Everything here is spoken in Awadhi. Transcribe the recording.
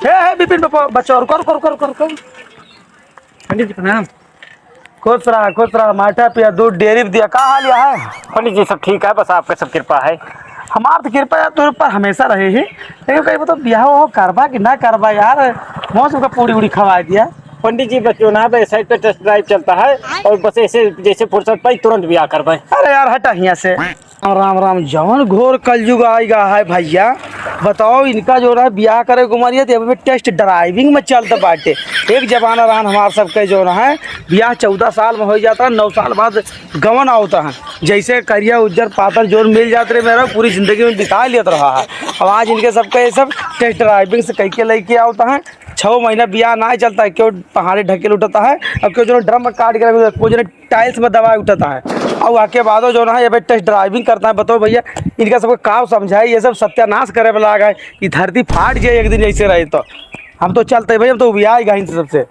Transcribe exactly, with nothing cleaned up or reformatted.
हे, हे, बिपिन बाबा, बच्चा, रुको, रुको, रुको, रुको, रुको। पंडित जी, प्रणाम। खुश रहा, खुश रहा, माठा पिया, दूध डेयरी पे दिया, का हाल है? पंडित जी, सब ठीक है, बस आपका सब कृपा है। हमार तो कृपा यार तोरे ऊपर हमेशा रहे है, लेकिन कहीं बताओ, ब्याह हो करबा कि ना करबा यार? मौसम का पूरी उड़ी खवा दिया। पंडित जी, बस जो ना, बस साइड पे टेस्ट ड्राइव चलता है, और बस ऐसे जैसे फुर्सत पाई, तुरंत ब्याह करबे। अरे यार, हटा हियाँ से। राम, राम, जवन घोर कलयुग आइगा है भैया, बताओ, इनका जो है ब्याह करे के उमर ये, तो अभी टेस्ट ड्राइविंग में चलत बाटे। एक जमाना रहन हमार सबके जो है, ब्याह चौदह साल में हो जाता, नौ साल बाद गवन आवता है। जैसे करिया, उज्जर, पातर जोन मिल जात रहे मेरा, पूरी जिंदगी में बिता लेत रहा है। अब आज इनके सबके ये सब टेस्ट ड्राइविंग से कह के लेके आवता है। छः महीना ब्याह ना चलता है, क्यों पहाड़े ढकेल उठता है, अब क्यों जो ड्रम में काट के रख, कोई जो टाइल्स में दबाए उठता है। और आके बादो जो ना है, ये पे टेस्ट ड्राइविंग करता है। बताओ भैया, इनका सबको का समझाए, ये सब सत्यानाश करे वाला आ गए। ये धरती फाट जाए एक दिन ऐसे रहे तो। हम तो चलते भाई, हम तो उबिया ही गए इनसे सबसे।